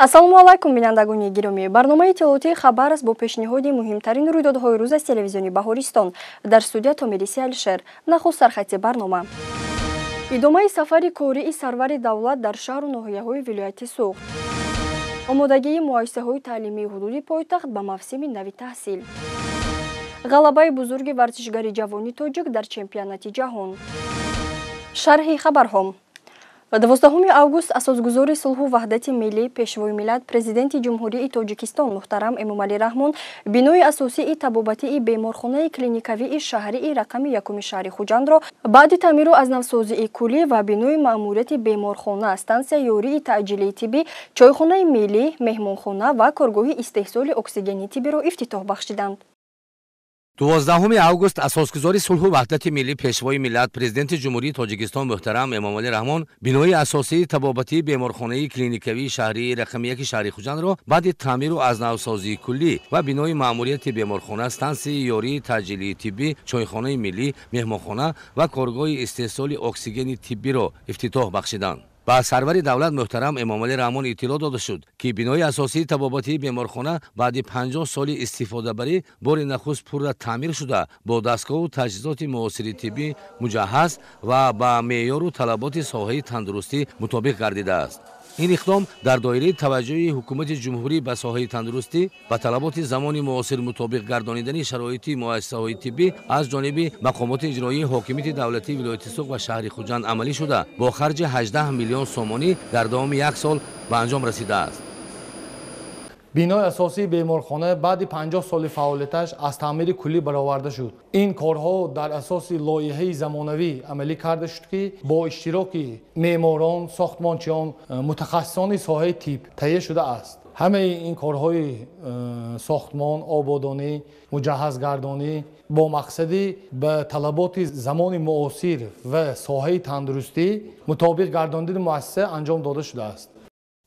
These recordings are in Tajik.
Ассалому алайкум, бинандагони гиромӣ. Барномаи иттилоотии «Хабар» аст бо пешниҳоди муҳимтарин рӯйдодҳои рӯз аз телевизиони Баҳористон. Дар студия Томириси Алишер. Нахуст сархати барнома. Идомаи сафари кории сарвари давлат дар шаҳру ноҳияҳои вилояти Суғд. Омодагии муассисаҳои таълимии ҳудуди пойтахт ба мавсими нави таҳсил. Ғалабаи бузурги варзишгари ҷавони тоҷик дар чемпионати ҷаҳон. Шарҳи хабарҳо. 12 август асосгузори сулҳу ваҳдати миллӣ, Пешвои миллат, Президенти Ҷумҳурии Тоҷикистон муҳтарам Эмомалӣ Раҳмон бинои асосии табобатии беморхонаи клиникавии шаҳрии рақами якуми шаҳри Хуҷандро баъди таъмиру аз навсозии куллӣ ва бинои маъмурияти беморхона, стансияи ёрии таъҷилии тиббӣ, чойхонаи миллӣ, меҳмонхона ва коргоҳи истеҳсоли оксигени тиббиро ифтитоҳ бахшиданд. 12 август асосгузори сулҳу ваҳдати миллӣ, Пешвои миллат, Президенти Ҷумҳурии Тоҷикистон муҳтарам Эмомалӣ Раҳмон бинои асосии табобатии беморхонаи клиникавии шаҳрии рақами яки шаҳри Хуҷандро баъди таъмиру аз навсозии куллӣ ва бинои маъмурияти беморхона, стансияи ёрии таъҷилии тиббӣ, чойхонаи миллӣ, меҳмонхона ва коргоҳи истеҳсоли оксигени тиббиро ифтитоҳ бахшиданд. Ба сарвари давлат муҳтарам Эмомалӣ Раҳмон иттилоъ дода шуд, ки бинои асосии табобатии беморхона баъди 50 соли истифодабарӣ бори нахуст пурра таъмир шуда, бо дастгоҳу таҷҳизоти муосири тиббӣ муҷаҳҳаз ва ба меъёру талаботи соҳаи тандурустӣ мутобиқ гардидааст. Ин иқдом дар доираи таваҷҷӯҳи ҳукумати ҷумҳурӣ ба соҳаи тандурустӣ, ба талаботи замони муосир мутобиқ гардонидани шароити муассисаҳои тиббӣ аз ҷониби мақомоти иҷроии ҳокимияти давлатии вилояти Суғд ва шаҳри Хуҷанд амалӣ шуда, бо харҷи 18 миллион сомонӣ дар давоми як сол ба анҷом расидааст. Бинои асосии беморхона баъди 50 соли фаъолияташ аз таъмири куллӣ бароварда шуд. Ин корҳо дар асоси лоиҳаи замонавӣ амалӣ карда шуд, ки бо иштироки меъморон, сохтмончиён, мутахассисони соҳаи тиб таҳия шудааст. Ҳамаи ин корҳои сохтмон, ободонӣ, муҷаҳҳазгардонӣ бо мақсади ба талаботи замони муосир ва соҳаи тандурустӣ мутобиқ гардондани муассиса анҷом дода шудааст.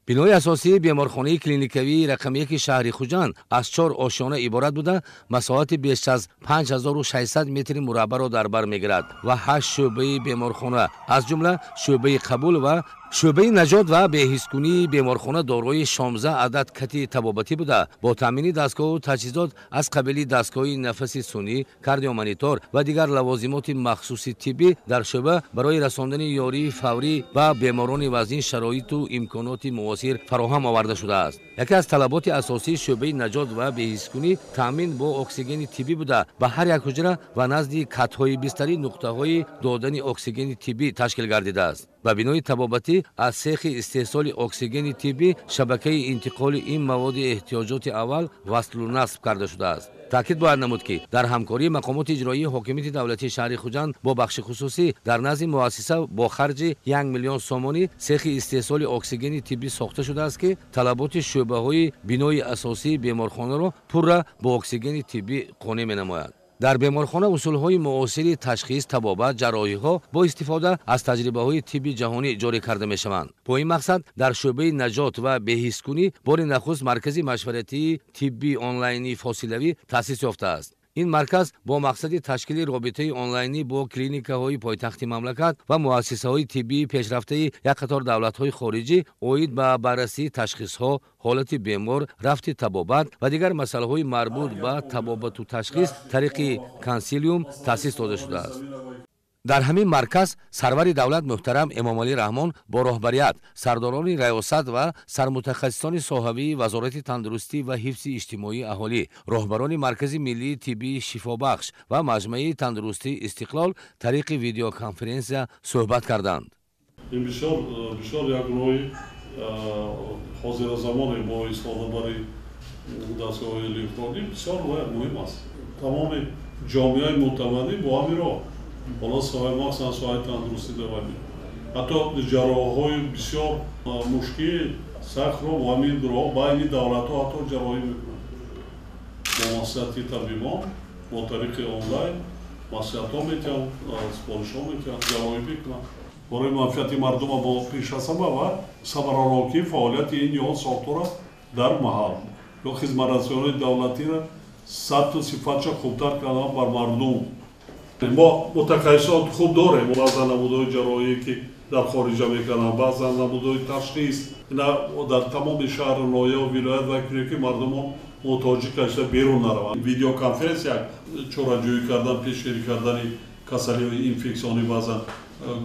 Бинои асосии беморхонаи клиникавии рақами яки шаҳри Хуҷанд аз чор ошёна иборат буда, масоҳати беш аз 5600 метри мураббаъро дар бар мегирад ва ҳашт шӯъбаи беморхона, аз ҷумла шӯъбаи қабул ва шӯъбаи наҷот ва беҳискунии беморхона дорои 16 адад кати табобатӣ буда, бо таъмини дастгоҳу таҷҳизот аз қабили дастгоҳи нафаси сунъӣ, кардиомонитор ва дигар лавозимоти махсуси тиббӣ дар шӯъба барои расондани ёрии фаврӣ ба беморони вазнин шароиту имконоти муосир фароҳам оварда шудааст. Яке аз талаботи асосии шӯъбаи наҷот ва беҳискунӣ таъмин бо оксигени тиббӣ буда, ба ҳар як ҳуҷра ва назди катҳои бистарӣ нуқтаҳои додани оксигени тиббӣ ташкил гардидааст. Ба бинои табобатӣ аз сехи истеҳсоли оксигени тиббӣ шабакаи интиқоли ин маводи эҳтиёҷоти аввал васлу насб карда шудааст. Таъкид бояд намуд, ки дар ҳамкории мақомоти иҷроии ҳокимияти давлатии шаҳри Хуҷанд бо бахши хусусӣ дар назди муассиса бо харҷи 1 миллион сомонӣ сехи истеҳсоли оксигени тиббӣ сохта шудааст, ки талаботи шӯъбаҳои бинои асосии беморхонаро пурра бо оксигени тиббӣ қонеъ менамояд. Дар беморхона усулҳои муосири ташхис, табобат, ҷарроҳиҳо бо истифода аз таҷрибаҳои тибби ҷаҳонӣ ҷорӣ карда мешаванд. Бо ин мақсад дар шӯъбаи наҷот ва беҳискунӣ бори нахуст маркази машваратии тибби онлайнии фосилавӣ таъсис ёфтааст. Ин марказ бо мақсади ташкили робитаи онлайнӣ бо клиникаҳои пойтахти мамлакат ва муассисаҳои тиббии пешрафтаи як қатор давлатҳои хориҷӣ оид ба баррасии ташхисҳо, ҳолати бемор, рафти табобат ва дигар масъалаҳои марбут ба табобату ташхис тариқи консилиум таъсис дода шудааст. Дар ҳамин марказ сарвари давлат муҳтарам Эмомалӣ Раҳмон бо роҳбарият, сардорони раёсат ва сармутахассисони соҳавии Вазорати тандурустӣ ва ҳифзи иҷтимоии аҳолӣ, роҳбарони Маркази миллии тиббии шифобахш ва Маҷмӯаи тандурустии Истиқлол тариқи видеоконференсия суҳбат карданд. Ин бисёр бисёр як роҳи ҳозиразамоне бо истифодабари дастгоҳҳои электронӣ бисёр муҳим аст. Тамоми ҷомеаи мутамаддин бо ҳамин роҳ, ҳоло соҳаи, махсусан соҳаи тандурустӣ давом, ҳатто ҷарроҳҳои бисёр мушкил сахтро бо ҳамин роҳ байни давлатҳо ҳатто ҷарроҳӣ мекунанд. Бо маслиҳати табибон бо тариқи онлайн маслиҳатҳо метиҳанд, супоришҳо метиҳанд, ҷарроҳӣ мекунанд барои манфиати мардума бо пешасаба ва самаранокии фаъолияти ин ё он сохтора дар маҳал ё хизматрасониҳои давлатиро сатҳу сифатша хубтар кардан бар мардум. Мо мутахассисон хуб дорем, баъзан намудҳои ҷарроҳие ки дар хориҷа мекунанд, баъзан намудҳои ташхис ина дар тамоми шаҳру ноҳия вилоят вай кунем ки мардумон муҳтоҷӣ кашида берун нараванд. Видеоконференс як чораҷӯӣ кардан, пешгирӣ кардани касалиҳои инфексионӣ баъзан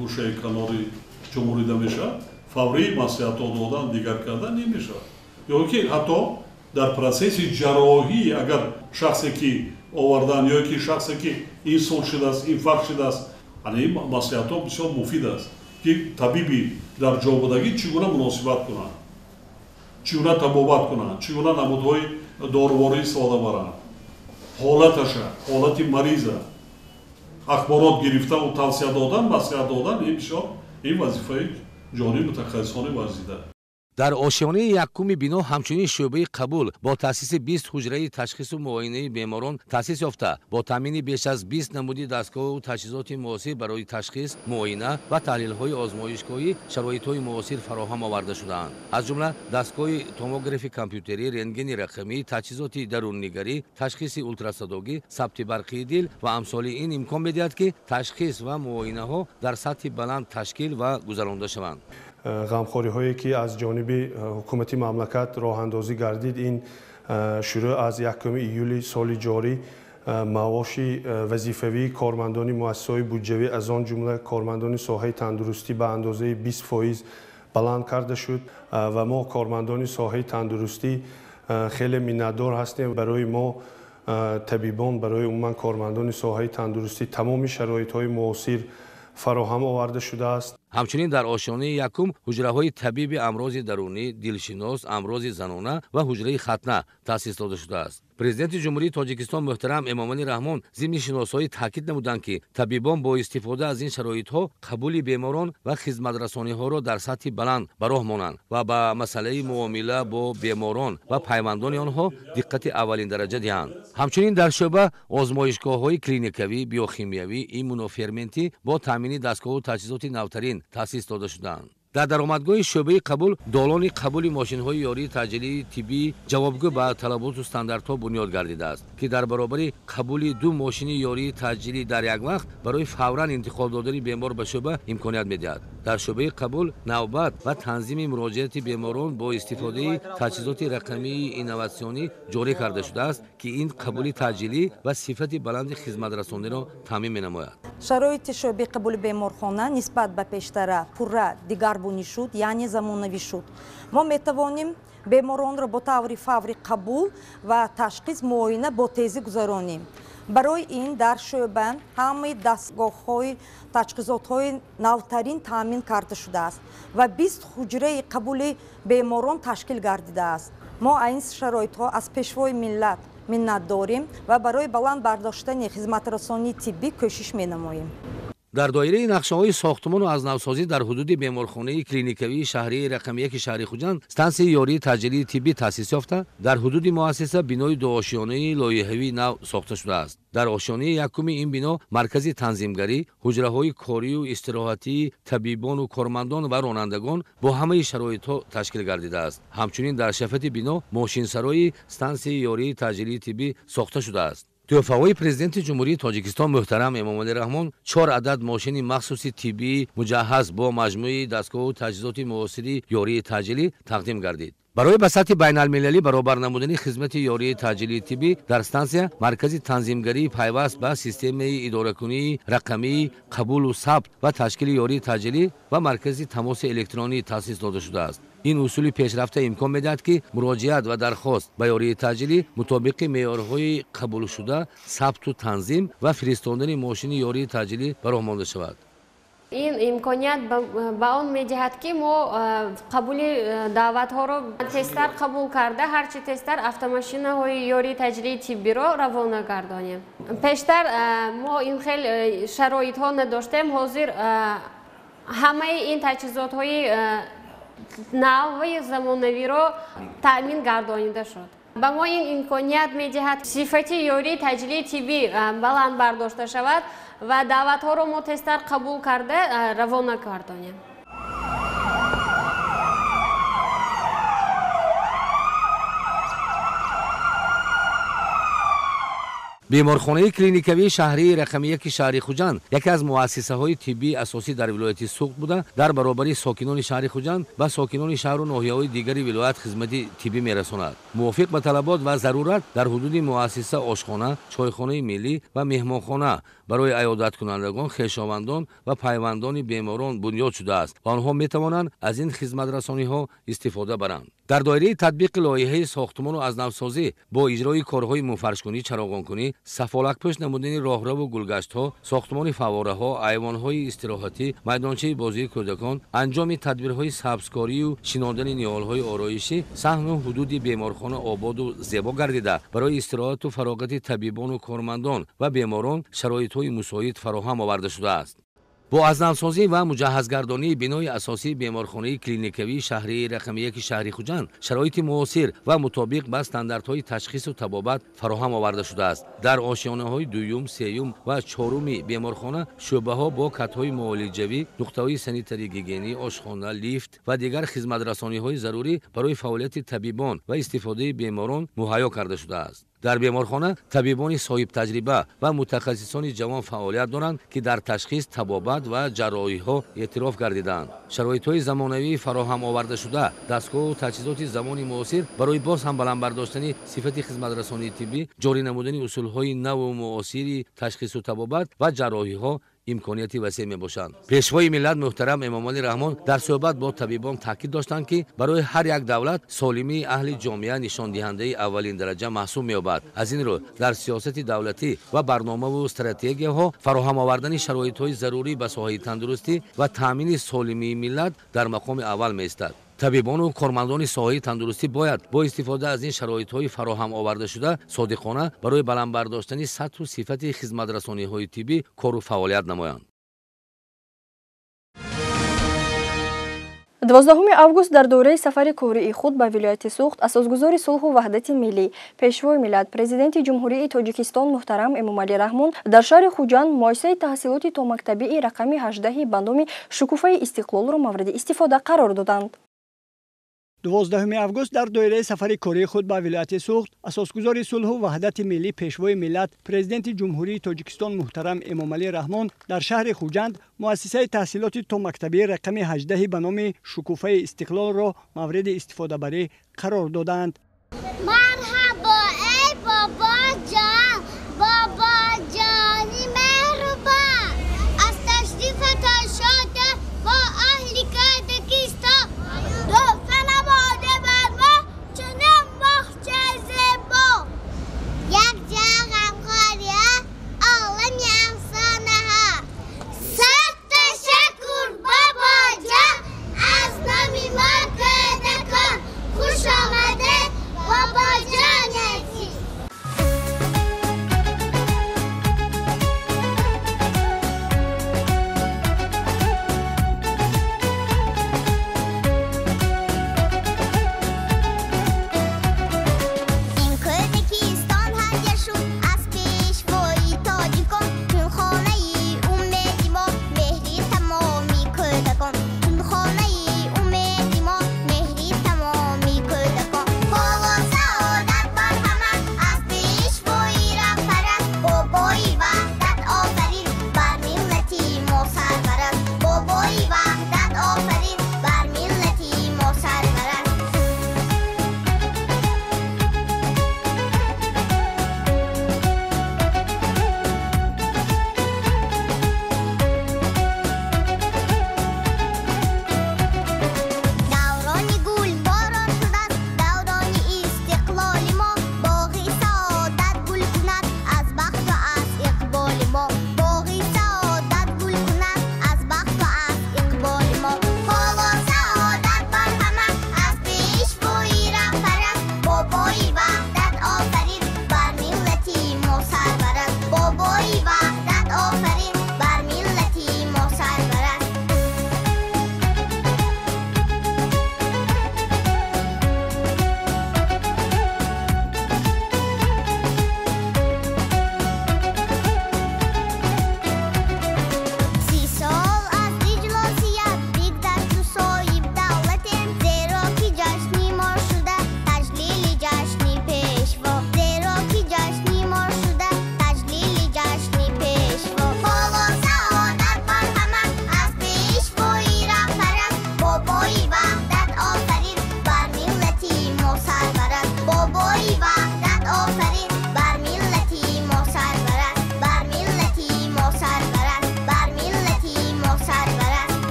гӯшаи канори ҷумҳурида мешавад, фаврӣ маслиҳатҳо додан, дигар кардан намешавад. Ё ки ҳатто дар процесси ҷарроҳӣ агар шахсе ки овардан ё ки шахсе ки инсулт шудааст, инфаркт шудааст, ана ин маслиҳатҳо бисёр муфид аст ки табиби дар ҷобудагӣ чӣ гуна муносибат кунанд, чӣ гуна табобат кунанд, чӣ гуна намудҳои доруворӣ истифода баранд, ҳолаташа, ҳолати мариза ахборот гирифтаву тавсия додан, маслиҳат додан, ин бисёр ин вазифаи ҷонии мутахассисони варзида. Дар ошёнаи якуми бино ҳамчунин шӯъбаи қабул бо таъсиси 20 ҳуҷраи ташхису муоинаи беморон таъсис ёфта, бо таъмини беш аз 20 намуди дастгоҳу таҷҳизоти муосир барои ташхис, муоина ва таҳлилҳои озмоишгоҳӣ шароитҳои муосир фароҳам оварда шудаанд. Аз ҷумла дастгоҳи томографи компютерӣ, рентгени рақамӣ, таҷҳизоти даруннигарӣ, ташхиси ултрасадогӣ, сабти барқии дил ва амсоли ин имкон медиҳад, ки ташхис ва муоинаҳо дар сатҳи баланд ташкил ва гузаронда шаванд. Ғамхориҳое ки аз ҷониби ҳукумати мамлакат роҳандозӣ гардид, ин шурӯъ аз 1 июли соли ҷорӣ маоши вазифавии кормандони муассисаҳои буҷавӣ, аз он ҷумла кормандони соҳаи тандурустӣ ба андозаи 20% баланд карда шуд ва мо кормандони соҳаи тандурустӣ хеле миннатдор ҳастем. Барои мо табибон, барои умуман кормандони соҳаи тандурустӣ тамоми шароитҳои муосир фароҳам оварда шудааст. Ҳамчунин дар ошёнаи якум ҳуҷраҳои табиби амрози дарунӣ, дилшинос, амрози занона ва ҳуҷраи хатна таъсис дода шудааст. Президенти Ҷумҳурии Тоҷикистон муҳтарам Эмомалӣ Раҳмон зимни шиносоӣ таъкид намуданд, ки табибон бо истифода аз ин шароитҳо қабули беморон ва хизматрасониҳоро дар сатҳи баланд ба роҳ монанд ва ба масъалаи муомила бо беморон ва пайвандони онҳо диққати аввалиндараҷа диҳанд. Ҳамчунин дар шӯъба озмоишгоҳҳои клиникавӣ, биохимиявӣ, иммуноферментӣ бо таъмини дастгоҳу таҷҳизоти навтарин таъсис дода шудаанд. Дар даромадгоҳи шӯъбаи қабул долони қабули мошинҳои ёрии таъҷилии тиббӣ ҷавобгӯ ба талаботу стандартҳо бунёд гардидааст, ки дар баробари қабули ду мошини ёрии таъҷилӣ дар як вақт барои фавран интиқол додани бемор ба шӯъба имконият медиҳад. Дар шӯъбаи қабул навбат ва танзими муроҷиати беморон бо истифодаи таҷҳизоти рақамии инноватсионӣ ҷорӣ карда шудааст, ки ин қабули таъҷилӣ ва сифати баланди хизматрасониро таъмин менамояд. Шароити шӯъбаи қабули беморхона нисбат ба пештара пурра дигаргунӣ шуд, яъне замонавӣ шуд. Мо метавонем беморонро бо таври фаврӣ қабул ва ташхис, муоина бо тезӣ гузаронем. Барои ин дар шӯъба ҳамаи дастгоҳҳои таҷҳизотҳои навтарин таъмин карда шудааст ва 20 ҳуҷраи қабули беморон ташкил гардидааст. Мо аз ин шароитҳо аз Пешвои миллат миннат дорем ва барои баланд бардоштани хизматрасонии тиббӣ кӯшиш менамоем. Дар доираи нақшаҳои сохтмону аз навсозӣ дар ҳудуди беморхонаи клиникавии шаҳрии рақами 1 шаҳри Хуҷанд стансияи ёрии таъҷилии тиббӣ таъсис ёфта, дар ҳудуди муассиса бинои дуошёнаи лоиҳавии нав сохта шудааст. Дар ошёнаи якуми ин бино маркази танзимгарӣ, ҳуҷраҳои корию истироҳатии табибону кормандон ва ронандагон бо ҳамаи шароитҳо ташкил гардидааст. Ҳамчунин дар шафати бино мошинсарои стансияи ёрии таъҷилии тиббӣ сохта шудааст. Тӯҳфаҳои Президенти Ҷумҳурии Тоҷикистон муҳтарам Эмомалӣ Раҳмон 4 адад мошини махсуси тиббии муҷаҳҳаз бо маҷмӯи дастгоҳу таҷҳизоти муосири ёрии таъҷилӣ тақдим гардид. Барои ба сатҳи байналмилалӣ баробар намудани хизмати ёрии таъҷилии тиббӣ дар стансия маркази танзимгарии пайваст ба системаи идоракунии рақамии қабулу сабт ва ташкили ёрии таъҷилӣ ва маркази тамоси электронӣ таъсис дода шудааст. Ин усули пешрафта имкон медиҳад, ки муроҷиат ва дархост ба ёрии таъҷилӣ мутобиқи меъёрҳои қабулшуда сабту танзим ва фиристондани мошини ёрии таъҷилӣ ба роҳ монда шавад. Ин имконият ба он медиҳад, ки мо қабули даъватҳоро тезтар қабул карда, ҳарчи тезтар автомошинаҳои ёрии таъҷилии тиббиро равона гардонем. Пештар мо ин хел шароитҳо надоштем. Ҳозир ҳамаи ин таҷҳизотҳои нави замонавиро таъмин гардонида шуд. Ба мо ин имконият медиҳад, сифати ёрии таъҷилии тиббӣ баланд бардошта шавад ва даъватҳоро мо тезтар қабул карда равона гардонем. Беморхонаи клиникавии шаҳрии рақами 1 шаҳри Хуҷанд яке аз муассисаҳои тиббии асосӣ дар вилояти Суғд буда, дар баробари сокинони шаҳри Хуҷанд ба сокинони шаҳру ноҳияҳои дигари вилоят хизмати тиббӣ мерасонад. Мувофиқ ба талабот ва зарурат дар ҳудуди муассиса ошхона, чойхонаи миллӣ ва меҳмонхона барои аёдаткунандагон, хешовандон ва пайвандони беморон бунёд шудааст ва онҳо метавонанд аз ин хизматрасониҳо истифода баранд. Дар доираи татбиқи лоиҳаи сохтмону аз навсозӣ бо иҷрои корҳои мунфаршкунӣ, чароғонкунӣ, сафолакпӯш намудани роҳраву гулгаштҳо, сохтмони фаввораҳо, айвонҳои истироҳатӣ, майдончаи бозии кӯдакон, анҷоми тадбирҳои сабзкорию шинондани ниҳолҳои ороишӣ, саҳну ҳудуди беморхона ободу зебо гардида, барои истироҳату фароғати табибону кормандон ва беморон шароитҳои мусоид фароҳам оварда шудааст. Бо аз навсозӣ ва муҷаҳҳазгардонии бинои асосии беморхонаи клиникавии шаҳрии рақами 1 шаҳри Хуҷанд шароити муосир ва мутобиқ ба стандартҳои ташхису табобат фароҳам оварда шудааст. Дар ошёнаҳои дуюм, сеюм ва чоруми беморхона шӯъбаҳо бо катҳои муолиҷавӣ, нуқтаҳои санитарӣ-гигиенӣ, ошхона, лифт ва дигар хизматрасониҳои зарурӣ барои фаъолияти табибон ва истифодаи беморон муҳайё карда шудааст. Дар беморхона табибони соҳибтаҷриба ва мутахассисони ҷавон фаъолият доранд, ки дар ташхис, табобат ва ҷарроҳиҳо эътироф гардидаанд. Шароитҳои замонавии фароҳам овардашуда, дастгоҳу таҷҳизоти замони муосир барои боз ҳам баланд бардоштани сифати хизматрасонии тиббӣ, ҷорӣ намудани усулҳои наву муосири ташхису табобат ва ҷарроҳиҳо имконияти васеъ мебошанд. Пешвои миллат муҳтарам Эмомалӣ Раҳмон дар суҳбат бо табибон таъкид доштанд, ки барои ҳар як давлат солимии аҳли ҷомеа нишондиҳандаи аввалин дараҷа маҳсуб меёбад. Аз ин рӯ дар сиёсати давлатӣ ва барномаву стратегияҳо фароҳам овардани шароитҳои зарурӣ ба соҳаи тандурустӣ ва таъмини солимии миллат дар мақоми аввал меистад. Табибону кормандони соҳаи тандурустӣ бояд бо истифода аз ин шароитҳои фароҳам овардашуда содиқона барои баланд бардоштани сатҳу сифати хизматрасониҳои тиббӣ кору фаъолият намоянд. 12 август дар доираи сафари кории худ ба вилояти Суғд асосгузори сулҳу ваҳдати миллӣ, пешвои миллат, президенти Ҷумҳурии Тоҷикистон муҳтарам Эмомалӣ Раҳмон дар шаҳри Хуҷанд муассисаи таҳсилоти томактабии рақами 18 ба номи Шукуфаи Истиқлолро мавриди истифода қарор доданд. 12 август дар доираи сафари кории худ ба вилояти Суғд асосгузори сулҳу ваҳдати миллӣ, пешвои миллат, президенти Ҷумҳурии Тоҷикистон муҳтарам Эмомалӣ Раҳмон дар шаҳри Хуҷанд муассисаи таҳсилоти томактабии рақами 18 ба номи Шукуфаи Истиқлолро мавриди истифодабарӣ қарор доданд. Марҳабо, эй бобоҷон, бобоҷони меҳрубон, аз ташрифатон шода бо аҳли Кӯдакистон. Хуш омадед, бобоҷони азиз!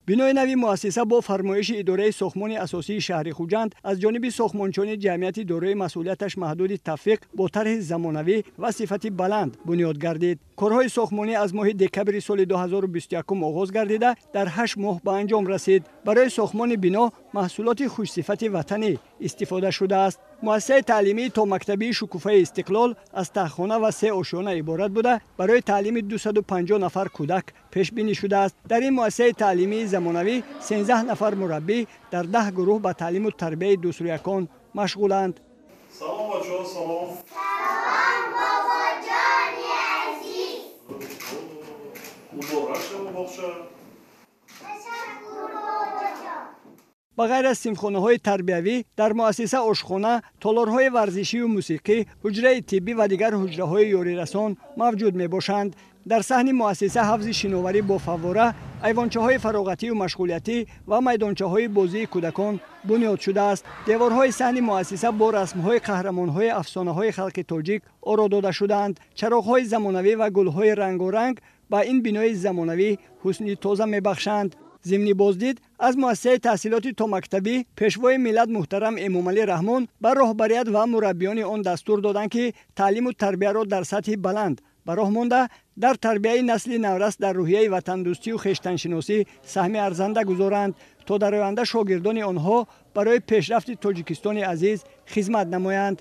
Бинои нави муассиса бо фармоиши идораи сохтмони асосии шаҳри Хуҷанд аз ҷониби сохтмончони ҷамъияти дорои масъулияташ маҳдуди Тавфиқ бо тарҳи замонавӣ ва сифати баланд бунёд гардид. Корҳои сохтмонӣ аз моҳи декабри соли 2021 оғоз гардида, дар 8 моҳ ба анҷом расид. Барои сохтмони бино маҳсулоти хушсифати ватанӣ истифода шудааст. Муассисаи таълимии томактабии Шукуфаи Истиқлол аз таҳхона ва 3 ошёна иборат буда, барои таълими 250 нафар кӯдак пешбинӣ шудааст. Дар ин муассисаи таълимии замонавӣ 13 нафар мураббӣ дар 10 гурӯҳ ба таълиму тарбияи дӯстрӯякон машғуланд. Салом бачаҳо, салом. Салом бобоҷони азиз. Муборак шава боғча. Ташаккур бобоҷон. Ба ғайр аз синфхонаҳои тарбиявӣ дар муассиса ошхона, толорҳои варзишию мусиқӣ, ҳуҷраи тиббӣ ва дигар ҳуҷраҳои ёрирасон мавҷуд мебошанд. Дар саҳни муассиса ҳавзи шиноварӣ бо фаввора, айвончаҳои фароғатию машғулиятӣ ва майдончаҳои бозии кӯдакон бунёд шудааст. Деворҳои саҳни муассиса бо расмҳои қаҳрамонҳои афсонаҳои халқи тоҷик оро дода шудаанд. Чароғҳои замонавӣ ва гулҳои рангоранг ба ин бинои замонавӣ ҳусни тоза мебахшанд. Зимни боздид аз муассисаи таҳсилоти томактабӣ Пешвои миллат муҳтарам Эмомалӣ Раҳмон ба роҳбарият ва мураббиёни он дастур доданд, ки таълиму тарбияро дар сатҳи баланд ба роҳ монда, дар тарбияи насли наврас дар рӯҳияи ватандӯстию хештаншиносӣ саҳми арзанда гузоранд, то дар оянда шогирдони онҳо барои пешрафти Тоҷикистони азиз хизмат намоянд.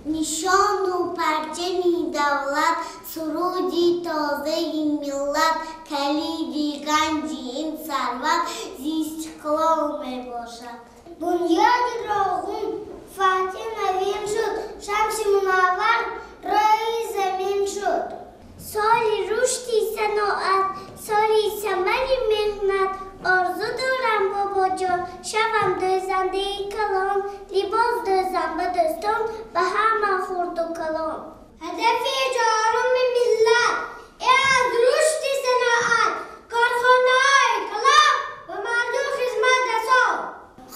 Нишону парчами давлат, суруди тозаи миллат, калиди ганҷи ин сарват зи истиқлол мебошад. Бунёди Роғун фатҳи навин шуд, шамси мунаввар рӯи замин шуд. Соли рушди саноат, соли самари меҳнат, орзу дорам бобоҷон, шавам дӯзандаи калон, либос дӯзам ба дӯстон, ба ҳама хурду калон. Ҳадафи чоруми миллат аз рушди саноат, корхонаҳои калон ба мардум хизматрасон.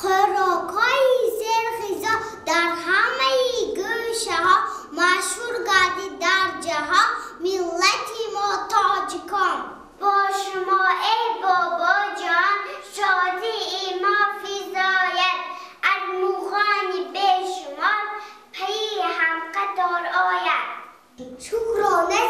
Хӯрокҳои серғизо дар ҳамаи гӯшаҳо машҳур гардид дар ҷаҳон миллати мо тоҷикон. Бо шумо эй бобоҷон, шодии мо физояд, армуғони бешумор пайи ҳамқатор ояд. Шукрона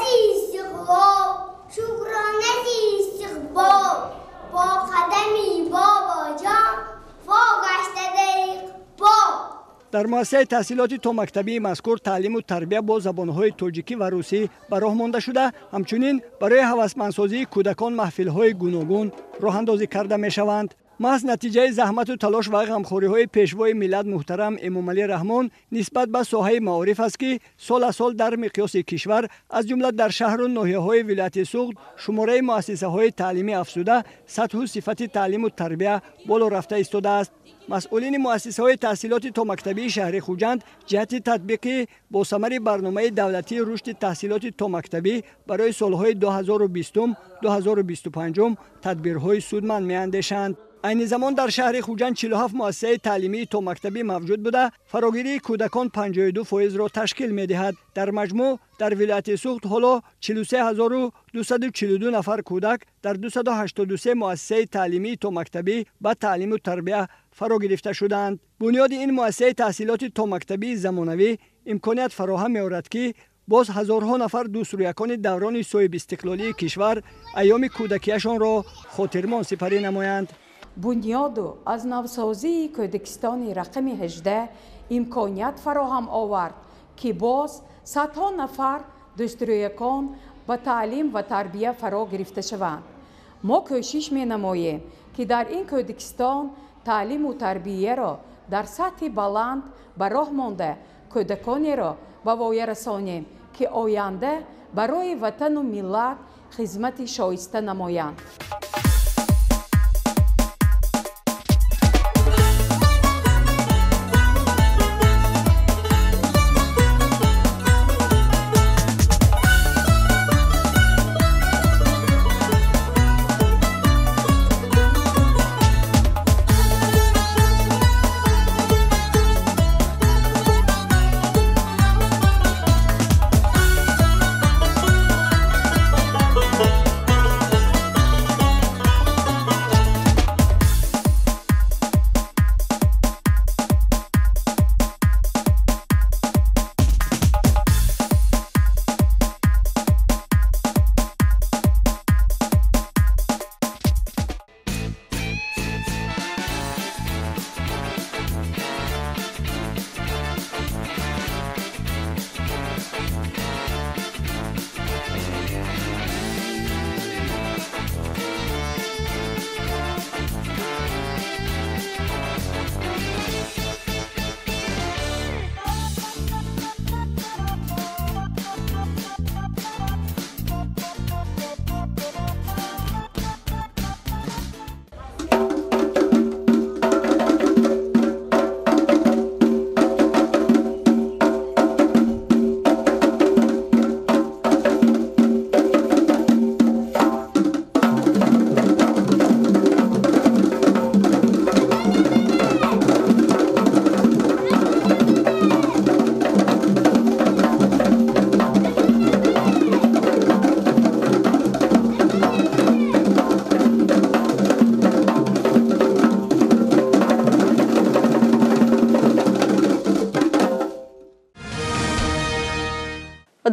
Дар муассисаи таҳсилоти томактабии мазкур таълиму тарбия бо забонҳои тоҷикӣ ва русӣ ба роҳ монда шуда, ҳамчунин барои ҳавасмандсозии кӯдакон маҳфилҳои гуногун роҳандозӣ карда мешаванд. Маҳз натиҷаи заҳмату талош ва ғамхориҳои пешвои миллат муҳтарам Эмомалӣ Раҳмон нисбат ба соҳаи маориф аст, ки сол аз сол дар миқёси кишвар, аз ҷумла дар шаҳру ноҳияҳои вилояти Суғд, шумораи муассисаҳои таълимӣ афзуда, сатҳу сифати таълиму тарбия боло рафта истодааст. Масъулини муассисаҳои таҳсилоти томактабии шаҳри Хуҷанд ҷиҳати татбиқи босамари барномаи давлатии рушди таҳсилоти томактабӣ барои солҳои 2020-2025 тадбирҳои судманд меандешанд. Айни замон дар шаҳри Хуҷанд 47 муассисаи таълимии томактабӣ мавҷуд буда, фарогирии кӯдакон 52%-ро ташкил медиҳад. Дар маҷмӯъ дар вилояти Суғд ҳоло 43242 нафар кӯдак дар 283 муассисаи таълимии томактабӣ ба таълиму тарбия фаро гирифта шудаанд. Бунёди ин муассисаи таҳсилоти томактабии замонавӣ имконият фароҳам меорад, ки боз ҳазорҳо нафар дӯстрӯякони даврони соҳибистиқлолии кишвар айёми кӯдакияшонро хотирмон сипарӣ намоянд. Бунёду аз навсозии Кӯдакистони рақами 18 имконият фароҳам овард, ки боз садҳо нафар дӯстрӯякон ба таълим ва тарбия фаро гирифта шаванд. Мо кӯшиш менамоем, ки дар ин Кӯдакистон таълиму тарбияро дар сатҳи баланд ба роҳ монда, кӯдаконеро ба воя расонем, ки оянда барои ватану миллат хизмати шоиста намоянд.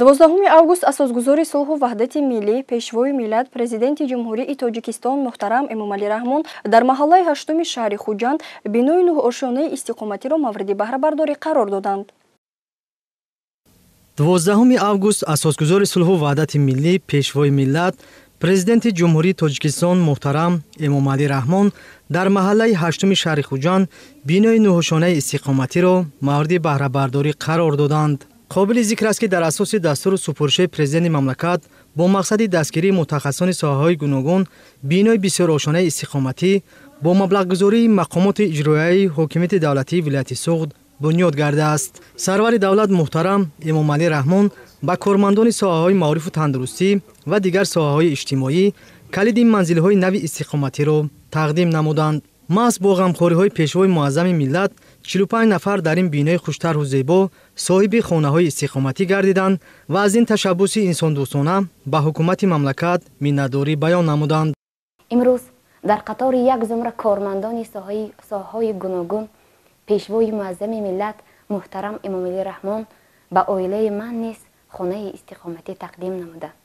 12 август асосгузори сулҳу ваҳдати миллӣ, пешвои миллат, президенти Ҷумҳурии Тоҷикистон муҳтарам Эмомалӣ Раҳмон дар маҳаллаи 8-уми шаҳри Хуҷанд бинои нӯҳошёнаи истиқоматиро мавриди баҳрабардорӣ қарор доданд. 12 август асосгузори сулҳу ваҳдати миллӣ, пешвои миллат, президенти Ҷумҳурии Тоҷикистон муҳтарам Эмомалӣ Раҳмон дар маҳаллаи 8-уми шаҳри Хуҷанд бинои нӯҳошёнаи истиқоматиро мавриди баҳрабардорӣ қарор доданд. Қобили зикр аст, ки дар асоси дастуру супоришҳои президенти мамлакат бо мақсади дастгирии мутахассисони соҳаҳои гуногун бинои бисёрошонаи истиқоматӣ бо маблағгузории мақомоти иҷроияи ҳокимияти давлатии вилояти Суғд бунёд гардааст. Сарвари давлат муҳтарам Эмомалӣ Раҳмон ба кормандони соҳаҳои маорифу тандурустӣ ва дигар соҳаҳои иҷтимоӣ калиди манзилҳои нави истиқоматиро тақдим намуданд. Маҳз бо ғамхориҳои пешвои муаззами миллат 45 нафар дар ин бинои хуштарҳу зебо соҳиби хонаҳои истиқоматӣ гардиданд ва аз ин ташаббуси инсондӯстона ба ҳукумати мамлакат миннатдорӣ баён намуданд. Имрӯз дар қатори як зумра кормандони соҳаҳои гуногун пешвои муаззами миллат муҳтарам Эмомалӣ Раҳмон ба оилаи ман низ хонаи истиқоматӣ тақдим намуданд.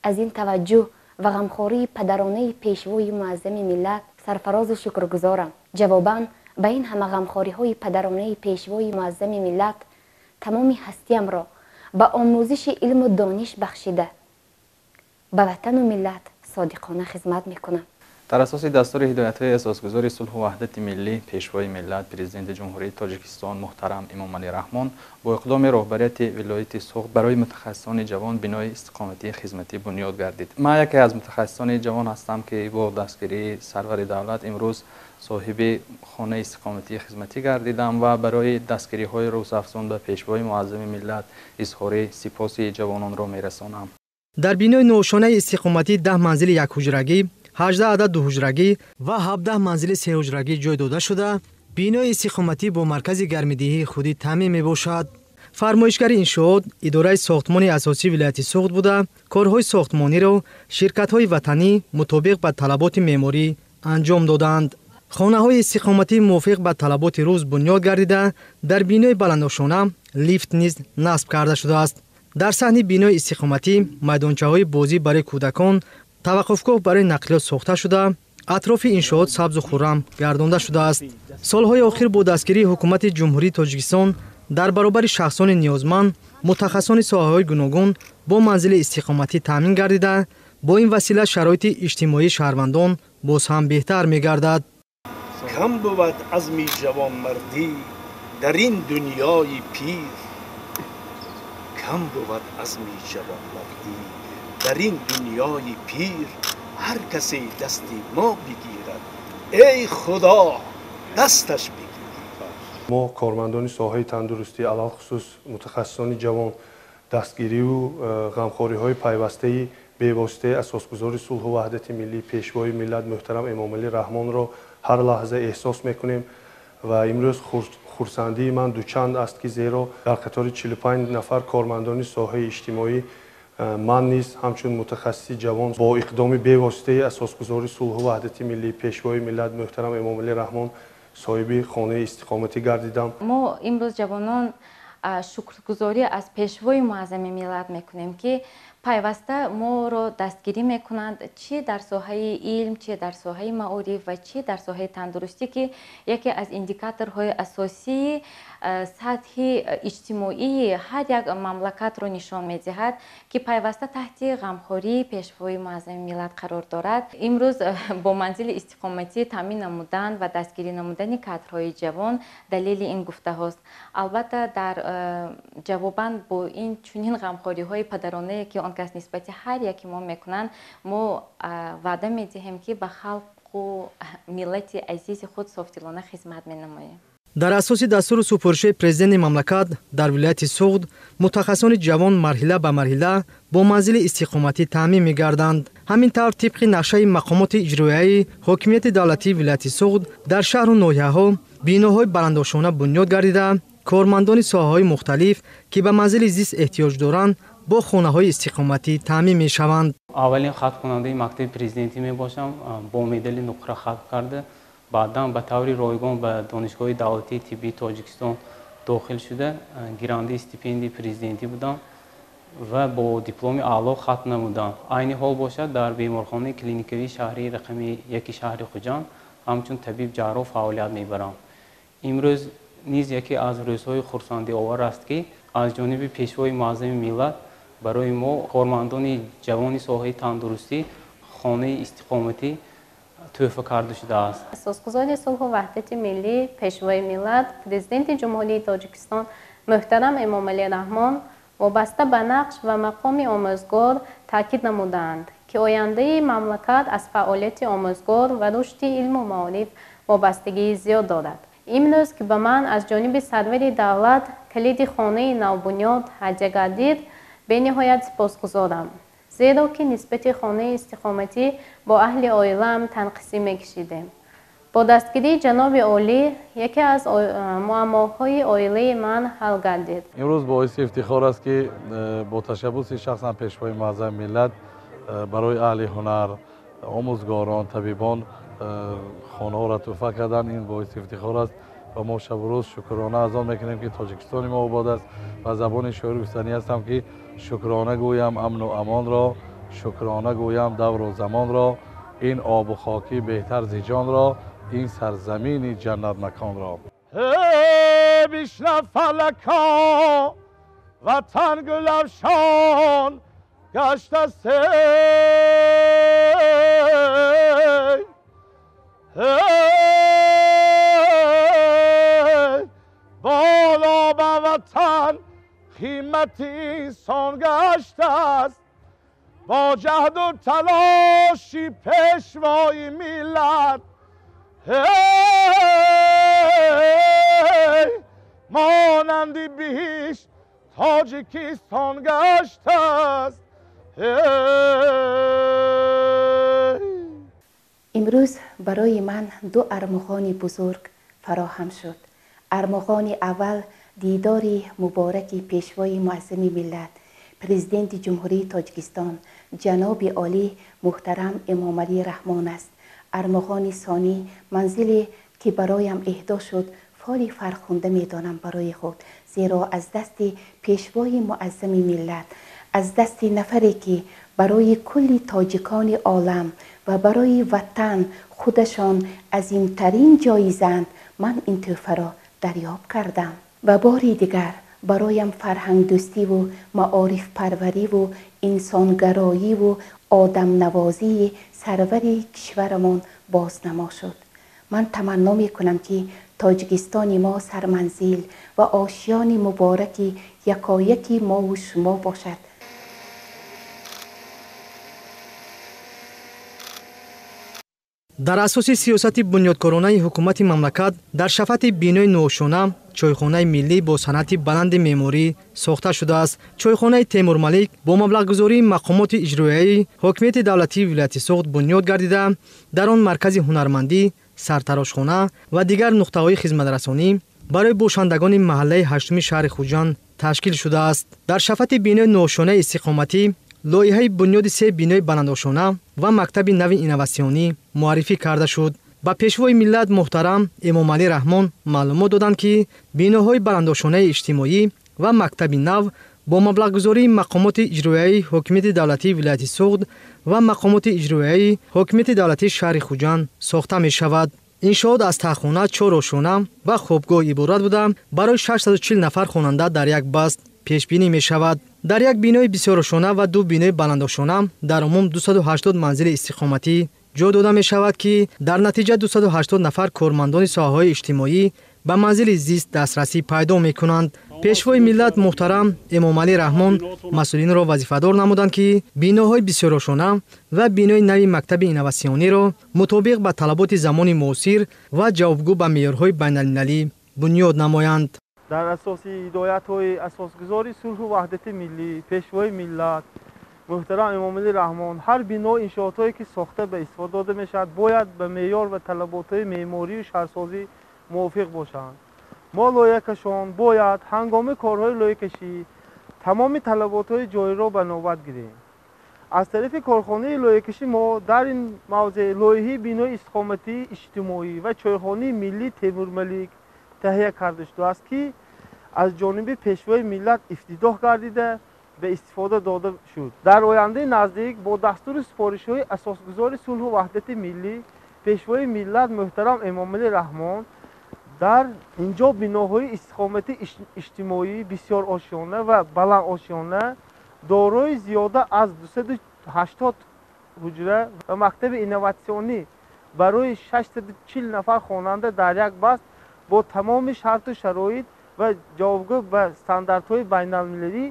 Аз ин таваҷҷӯҳ ва ғамхории падаронаи пешвои муаззами миллат сарфарозу шукргузорам. Ҷавобан Ба ин ҳама ғамхориҳои падаронаи пешвои муаззами миллат тамоми ҳастиямро ба омӯзиши илму дониш бахшида, ба ватану миллат содиқона хизмат мекунам. Дар асоси дастури ҳидоятҳои асосгузори сулҳу ваҳдати миллӣ, пешвои миллат, президенти Ҷумҳурии Тоҷикистон муҳтарам Эмомалӣ Раҳмон бо иқдоми роҳбарияти вилояти Суғд барои мутахассисони ҷавон бинои истиқоматии хизматӣ бунёд гардид. Ман яке аз мутахассисони ҷавон ҳастам, ки бо дастгирии сарвари давлат имрӯз соҳиби хонаи истиқоматии хизматӣ гардидам ва барои дастгириҳои рӯзафзун ба пешвои муаззами миллат изҳори сипоси ҷавононро мерасонам. Дар бинои нӯшонаи истиқоматӣ 10 манзили якҳуҷрагӣ, 18 адад дуҳуҷрагӣ ва 17 манзили сеҳуҷрагӣ ҷой дода шуда, бинои истиқоматӣ бо маркази гармидиҳии худӣ таъмин мебошад. Фармоишгари иншоот идораи сохтмони асосии вилояти Суғд буда, корҳои сохтмониро ширкатҳои ватанӣ мутобиқ ба талаботи меъморӣ анҷом додаанд. Хонаҳои истиқоматӣ мувофиқ ба талаботи рӯз бунёд гардида, дар бинои баландошона лифт низ насб карда шудааст. Дар саҳни бинои истиқоматӣ майдончаҳои бозӣ барои кӯдакон, таваққуфгоҳ барои нақлиёт сохта шуда, атрофи иншоот сабзу хуррам гардонда шудааст. Солҳои охир бо дастгирии ҳукумати Ҷумҳурии Тоҷикистон дар баробари шахсони ниёзманд, мутахассисони соҳаҳои гуногун бо манзили истиқоматӣ таъмин гардида, бо ин васила шароити иҷтимоии шаҳрвандон боз ҳам беҳтар мегардад. Кам бувад азми ҷавонмардӣ дар ин дунёи пир, кам бувад азми ҷавонмардӣ дар ин дунёи пир, ҳар касе дасти мо бигирад, эй Худо, дасташ бигир. Мо кормандони соҳаи тандурустӣ, алалхусус мутахассисони ҷавон, дастгириву ғамхориҳои пайвастаи бевоситаи асосгузори сулҳу ваҳдати миллӣ, пешвои миллат муҳтарам Эмомалӣ Раҳмонро ҳар лаҳза эҳсос мекунем ва имрӯз хурсандии ман дучанд аст, ки зеро дар қатори 45 нафар кормандони соҳаи иҷтимоӣ ман низ ҳамчун мутахассиси ҷавон бо иқдоми бевоситаи асосгузори сулҳу ваҳдати миллӣ, пешвои миллат муҳтарам Эмомалӣ Раҳмон соҳиби хонаи истиқоматӣ гардидам. Мо имрӯз ҷавонон шукргузорӣ аз пешвои муаззами миллат мекунем, ки пайваста моро дастгирӣ мекунанд, чи дар соҳаи илм, чи дар соҳаи маориф ва чи дар соҳаи тандурустӣ, ки яке аз индикаторҳои асосии сатҳи иҷтимоии ҳар як мамлакатро нишон медиҳад, ки пайваста таҳти ғамхории пешвои муаззами миллат қарор дорад. Имрӯз бо манзили истиқоматӣ таъмин намудан ва дастгирӣ намудани кадрҳои ҷавон далели ин гуфтаҳост. Албатта, дар ҷавобан бо ин чунин ғамхориҳои падаронае, ки он кас нисбати ҳар яке мо мекунанд, мо ваъда медиҳем, ки ба халқу миллати азизи худ софдилона хизмат менамоем. Дар асоси дастуру супоришҳои президенти мамлакат дар вилояти Суғд мутахассисони ҷавон марҳила ба марҳила бо манзили истиқоматӣ таъмин мегарданд. Ҳамин тавр, тибқи нақшаи мақомоти иҷроияи ҳокимияти давлатии вилояти Суғд дар шаҳру ноҳияҳо биноҳои баландошона бунёд гардида, кормандони соҳаҳои мухталиф, ки ба манзили зист эҳтиёҷ доранд, бо хонаҳои истиқоматӣ таъмин мешаванд. Аввалин хатмкунандаи мактаби президентӣ мебошам, бо медали нуқра хатм карда, баъдан ба таври ройгон ба Донишгоҳи давлатии тиббии Тоҷикистон дохил шуда, гирандаи стипендияи президентӣ будам ва бо дипломи аъло хатм намудам. Айни ҳол бошад, дар беморхонаи клиникавии шаҳрии рақами 1 шаҳри Хуҷанд ҳамчун табиб ҷарроҳ фаъолият мебарам. Имрӯз низ яке аз рӯзҳои хурсандиовар аст, ки аз ҷониби пешвои муаззами миллат барои мо кормандони ҷавони соҳаи тандурустӣ хонаи истиқоматӣ тӯҳфа карда шудааст. Асосгузори сулҳу ваҳдати миллӣ, пешвои миллат, президенти Ҷумҳурии Тоҷикистон муҳтарам Эмомалӣ Раҳмон вобаста ба нақш ва мақоми омӯзгор таъкид намудаанд, ки ояндаи мамлакат аз фаъолияти омӯзгор ва рушди илму маориф вобастагии зиёд дорад. Имрӯз, ки ба ман аз ҷониби сарвари давлат калиди хонаи навбунёд ҳадя гардид, бениҳоят сипосгузорам, зеро ки нисбати хонаи истиқоматӣ бо аҳли оилаам танқисӣ мекашидем. Бо дастгирии ҷаноби олӣ яке аз муаммоҳои оилаи ман ҳал гардид. Имрӯз боиси ифтихор аст, ки бо ташаббуси шахсан пешвои муаззами миллат барои аҳли ҳунар, омӯзгорон, табибон хонаҳоро тӯҳфа кардан, ин боиси ифтихор аст ва мо шабу рӯз шукрона аз он мекунем, ки Тоҷикистони мо обод аст. Ва забони шоир гуфтанӣ ҳастам, ки шукрона гӯям амну амонро, шукрона гӯям давру замонро, ин обу хокӣ беҳтар зи ҷонро, ин сарзамини ҷаннатмаконро. Бишнав фалако ватан гулафшон гаштаст, بالا به وطن قیمت انسان گشته است، با جهد و تلاشی پیشوای ملت مانند بهشت تاجیکستان گشته است. امروز برای من دو ارمغان بزرگ فراهم شد. ارمغان اول دیدار مبارک پیشوای معظم ملت پرزیدنت جمهوری تاجیکستان جناب عالی محترم امامعلی رحمان است. ارمغان ثانی منزلی که برایم اهدا شد فالی فرخنده می‌دانم برای خود، زیرا از دست پیشوای معظم ملت، از دست نفری که برای کل تاجیکان عالم و برای وطن خودشان عظیمترین جایزند، من این تحفه را دریافت کردم. و باری دیگر برایم فرهنگ دوستی و معارف پروری و انسانگرایی و آدم نوازی سرور کشورمان بازنما شد. من تمنا می کنم که تاجیکستان ما سرمنزل و آشیان مبارک یکایک ما و شما باشد. Дар асоси сиёсати бунёдкоронаи ҳукумати мамлакат дар шафати бинои нуошона чойхонаи миллӣ бо санъати баланди меъморӣ сохта шудааст. Чойхонаи Темурмалик бо маблағгузории мақомоти иҷроияи ҳокимияти давлатии вилояти Суғд бунёд гардида, дар он маркази ҳунармандӣ, сартарошхона ва дигар нуқтаҳои хизматрасонӣ барои бошандагони маҳаллаи ҳаштуми шаҳри Хуҷанд ташкил шудааст. Дар шафати бинои нуошонаи истиқоматӣ лоиҳаи бунёди се бинои баландошона ва мактаби нави инноватсионӣ муаррифӣ карда шуд. Ба пешвои миллат муҳтарам Эмомалӣ Раҳмон маълумот доданд, ки биноҳои баландошонаи иҷтимоӣ ва мактаби нав бо маблағгузории мақомоти иҷроияи ҳокимияти давлатии вилояти Суғд ва мақомоти иҷроияи ҳокимияти давлатии шаҳри Хуҷанд сохта мешавад. Иншоот аз таҳхона, чор ошона ва хобгоҳ иборат буда, барои 640 нафар хонанда дар як баст пешбинӣ мешавад. Дар як бинои бисёрошона ва ду бинои баландошона дар умум 280 манзили истиқоматӣ ҷой дода мешавад, ки дар натиҷа 280 нафар кормандони соҳаҳои иҷтимоӣ ба манзили зист дастрасӣ пайдо мекунанд. Пешвои миллат муҳтарам Эмомалӣ Раҳмон масъулинро вазифадор намуданд, ки биноҳои бисёрошона ва бинои нави мактаби инноватсиониро мутобиқ ба талаботи замони муосир ва ҷавобгӯ ба меъёрҳои байналмилалӣ бунёд намоянд. Дар асоси ҳидоятҳои асосгузори сулҳу ваҳдати миллӣ, пешвои миллат муҳтарам Эмомалӣ Раҳмон, ҳар бино иншоотҳое ки сохта ба истифода дода мешавад, бояд ба меъёр ва талаботҳои меъморию шаҳрсозӣ мувофиқ бошанд. Мо лоиҳакашон бояд ҳангоми корҳои лоиҳакашӣ тамоми талаботҳои ҷоиро ба навбат гирем. Аз тарафи корхонаи лоиҳакашӣ мо дар ин мавзеъ лоиҳаи бинои истиқоматии иҷтимоӣ ва чойхонаи миллии Темурмалик таҳия карда шудааст, ки аз ҷониби пешвои миллат ифтитоҳ гардида ба истифода дода шуд. Дар ояндаи наздик бо дастури супоришҳои асосгузори сулҳу ваҳдати миллӣ, пешвои миллат муҳтарам Эмомалӣ Раҳмон дар инҷо биноҳои истиқоматии иҷтимоӣ бисёрошёна ва баландошёна дорои зиёда аз 280 ҳуҷра ва мактаби инноватсионӣ барои 640 нафар хонанда дар як баст бо тамоми шарту шароит ва ҷавобгӯ ба стандартҳои байналмилалӣ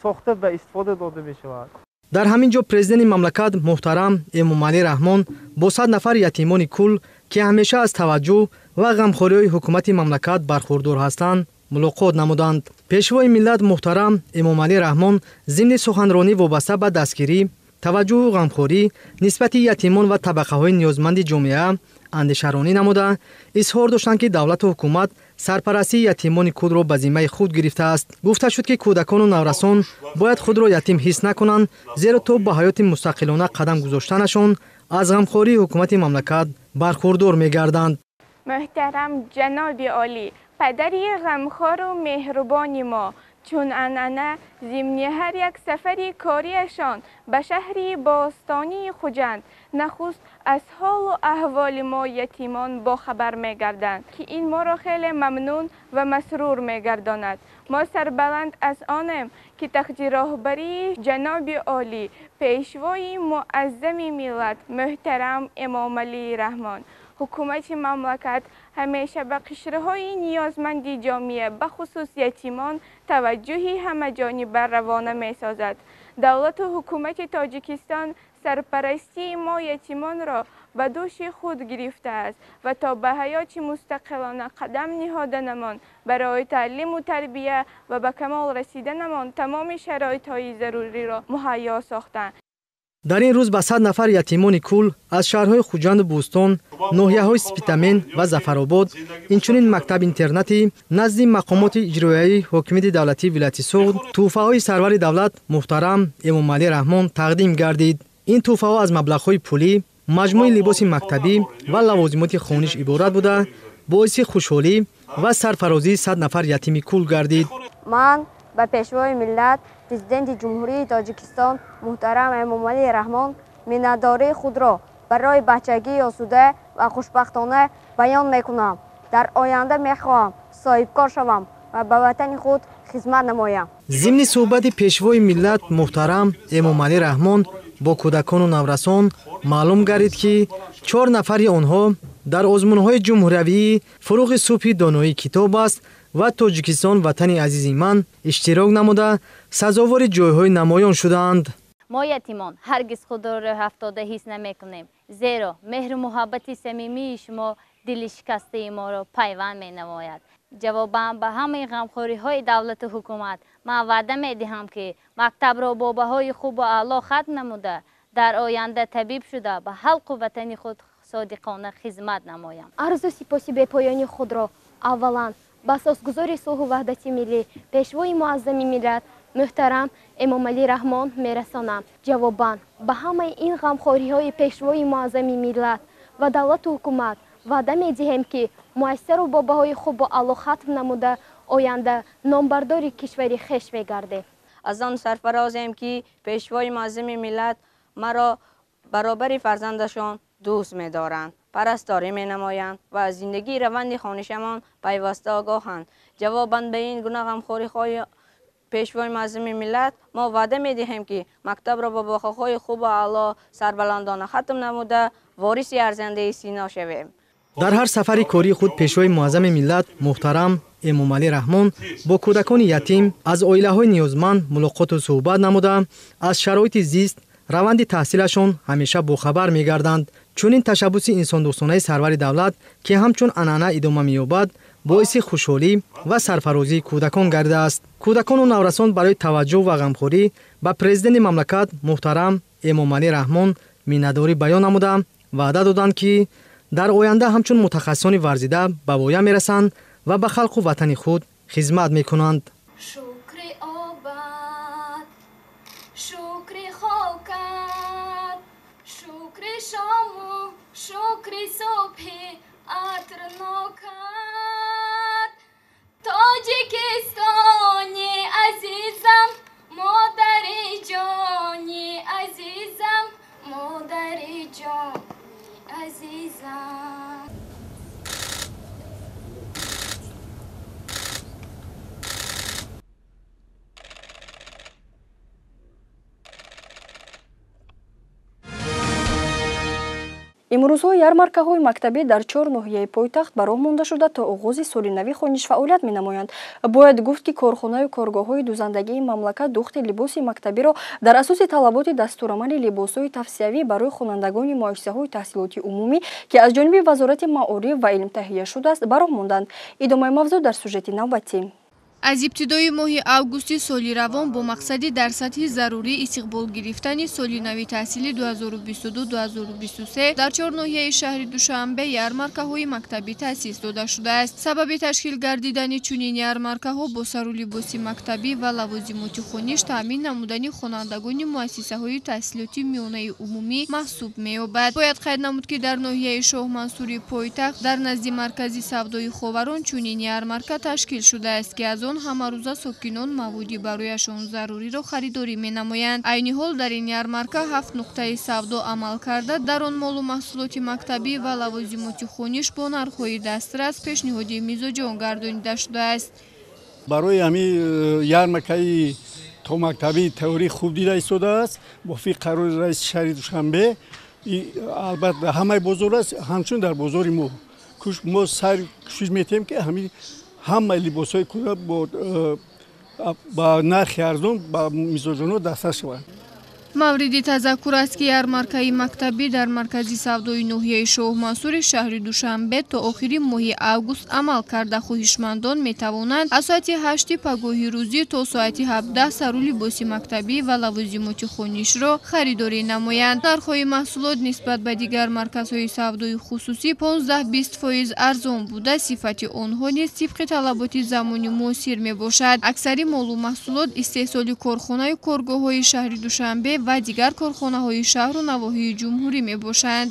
сохта ба истифода дода мешавад. Дар ҳамин ҷо президенти мамлакат муҳтарам Эмомалӣ Раҳмон бо 100 нафар ятимони кул, ки ҳамеша аз таваҷҷӯҳ ва ғамхориҳои ҳукумати мамлакат бархурдор ҳастанд, мулоқот намуданд. Пешвои миллат муҳтарам Эмомалӣ Раҳмон зимни суханронӣ вобаста ба дастгирӣ, таваҷҷӯҳу ғамхорӣ нисбати ятимон ва табақаҳои ниёзманди ҷомеа андешаронӣ намуда, изҳор доштанд, ки давлату ҳукумат сарпарастии ятимони кулро ба зиммаи худ гирифтааст. Гуфта шуд, ки кӯдакону наврасон бояд худро ятим ҳис накунанд, зеро то ба ҳаёти мустақилона қадам гузоштанашон аз ғамхории ҳукумати мамлакат бархурдор мегарданд. Муҳтарам ҷаноби олӣ, падари ғамхору меҳрубони мо, Чун анъана зимни ҳар як сафари кориашон ба шаҳри бостонии Хуҷанд нахуст аз ҳолу аҳволи мо ятимон бохабар мегарданд, ки ин моро хеле мамнун ва масрур мегардонад. Мо сарбаланд аз онем, ки таҳти роҳбарии ҷаноби олӣ, пешвои муаззами миллат муҳтарам Эмомалӣ Раҳмон, ҳукумати мамлакат ҳамеша ба қишрҳои ниёзманди ҷомеа, бахусус ятимон, таваҷҷӯҳи ҳамаҷониба равона месозад. Давлату ҳукумати Тоҷикистон сарпарастии мо ятимонро ба дӯши худ гирифтааст ва то ба ҳаёти мустақилона қадам ниҳоданамон, барои таълиму тарбия ва ба камол расиданамон тамоми шароитҳои заруриро муҳайё сохтанд. Дар ин рӯз ба 100 нафар ятимони кул аз шаҳрҳои Хуҷанду Бӯстон, ноҳияҳои Спитамен ва Зафаробод, инчунин мактаб-интернати назди мақомоти иҷроияи ҳокимияти давлатии вилояти Суғд тӯҳфаҳои сарвари давлат муҳтарам Эмомалӣ Раҳмон тақдим гардид. Ин тӯҳфаҳо аз маблағҳои пулӣ, маҷмӯи либоси мактабӣ ва лавозимоти хониш иборат буда, боиси хушҳолӣ ва сарфарозии 100 нафар ятими кул гардид. Ман ба пешвои миллат, президенти Ҷумҳурии Тоҷикистон муҳтарам Эмомалӣ Раҳмон миннатдории худро барои бачагии осуда ва хушбахтона баён мекунам. Дар оянда мехоҳам соҳибкор шавам ва ба ватани худ хизмат намоям. Зимни суҳбати пешвои миллат муҳтарам Эмомалӣ Раҳмон бо кӯдакону наврасон маълум гардид, ки 4 нафари онҳо дар озмунҳои ҷумҳуриявии «Фурӯғи субҳи доноӣ китоб аст» ва «Тоҷикистон ватани азизи ман» иштирок намуда сазовори ҷойҳои намоён шудаанд. Мо ятимон ҳаргиз худро рӯҳафтода ҳис намекунем, зеро меҳру муҳаббати самимии шумо дили шикастаи моро пайванд менамояд. Ҷавобан ба ҳамаи ғамхориҳои давлату ҳукумат ман ваъда медиҳам, ки мактабро бо баҳои хубу аъло хатм намуда, дар оянда табиб шуда ба халқу ватани худ содиқона хизмат намоям. Арзу сипоси бепоёни худро аввалан ба асосгузори сулҳу ваҳдати миллӣ, пешвои муаззами миллат муҳтарам Эмомалӣ Раҳмон мерасонам. Ҷавобан ба ҳамаи ин ғамхориҳои пешвои муаззами миллат ва давлату ҳукумат ваъда медиҳем, ки муассисаро бо баҳои хубу аъло хатм намуда оянда номбардори кишвари хеш мегардем. Аз он сарфарозем, ки пешвои муаззами миллат маро баробари фарзандашон дӯст медоранд, парасторӣ менамоянд ва аз зиндагии раванди хонишамон пайваста огоҳанд. Ҷавобан ба ин гуна ғамхориҳои пешвои муаззами миллат мо ваъда медиҳем, ки мактабро бо баҳоҳои хубу аъло сарбаландона хатм намуда вориси арзандаи сино шавем. Дар ҳар сафари кории худ пешвои муаззами миллат муҳтарам Эмомалӣ Раҳмон бо кӯдакони ятим аз оилаҳои ниёзманд мулоқоту суҳбат намуда аз шароити зист, раванди таҳсилашон ҳамеша бохабар мегарданд. Чунин ташаббуси инсондӯстонаи сарвари давлат, ки ҳамчун анъана идома меёбад, боиси хушҳолӣ ва сарфарозии кӯдакон гардидааст. Кӯдакону наврасон барои таваҷҷӯҳ ва ғамхорӣ ба президенти мамлакат муҳтарам Эмомалӣ Раҳмон миннатдорӣ баён намуда ваъда доданд, ки дар оянда ҳамчун мутахассисони варзида ба воя мерасанд ва ба халқу ватани худ хизмат мекунанд. Шукри обад, шукри хокат, шукри шому, шукри субҳи атрнокат. Тоҷикистони азизам, модари ҷони азизам, модари ҷони азизам. Имрӯзҳо ярмаркаҳои мактабӣ дар 4 ноҳияи пойтахт ба роҳ монда шуда то оғози соли нави хониш фаъолият менамоянд. Бояд гуфт, ки корхонаю коргоҳҳои дузандагии мамлакат духти либоси мактабиро дар асоси талаботи дастурамали либосҳои тавсиявӣ барои хонандагони муассисаҳои таҳсилоти умумӣ, ки аз ҷониби Вазорати маориф ва илм таҳия шудааст, ба роҳ монданд. Идомаи мавзӯъ дар сюжети навбатӣ. Аз ибтидои моҳи августи соли равон бо мақсади дар сатҳи зарурӣ истиқбол гирифтани соли нави таҳсили 2022-2023 дар 4 ноҳияи шаҳри Душанбе ярмаркаҳои мактабӣ таъсис дода шудааст. Сабаби ташкил гардидани чунин ярмаркаҳо бо сару либоси мактабӣ ва лавозимоти хониш таъмин намудани хонандагони муассисаҳои таҳсилоти миёнаи умумӣ маҳсуб меёбад. Бояд қайд намуд, ки дар ноҳияи Шоҳмансури пойтахт дар назди маркази савдои Ховарон чунин ярмарка ташкил шудааст, ки аз арзон ҳамарӯза сокинон маводи барояшон заруриро харидорӣ менамоянд. Айни ҳол дар ин ярмарка 7 нуқтаи савдо амал карда, дар он молу маҳсулоти мактабӣ ва лавозимоти хониш бо нархҳои дастрас пешниҳоди мизоҷон гардонида шудааст. Барои ҳамин ярмаркаи томактабӣ теория хуб дида истодааст. Мувофиқи қарори раиси шаҳри Душанбе, албатта ҳамаи бозор аст, ҳамчунин дар бозори мо мо сар кӯшиш метиҳем, ки ҳамин ҳамаи либосҳои кӯдак ба нархи арзон ба мизоҷонҳо дастрас шаванд. Мавриди тазаккур аст, ки ярмаркаи мактабӣ дар маркази савдои ноҳияи Шоҳмансури шаҳри Душанбе то охири моҳи август амал карда, хоҳишмандон метавонанд аз соати 8 пагоҳи рӯзӣ то соати 17 сару либоси мактабӣ ва лавозимоти хонишро харидорӣ намоянд. Нархҳои маҳсулот нисбат ба дигар марказҳои савдои хусусӣ 15-20% арзон буда, сифати онҳо низ тибқи талаботи замони муосир мебошад. Аксари молу маҳсулот истеҳсоли корхонаю коргоҳҳои шаҳри Душанбе ва дигар корхонаҳои шаҳру навоҳии ҷумҳурӣ мебошанд.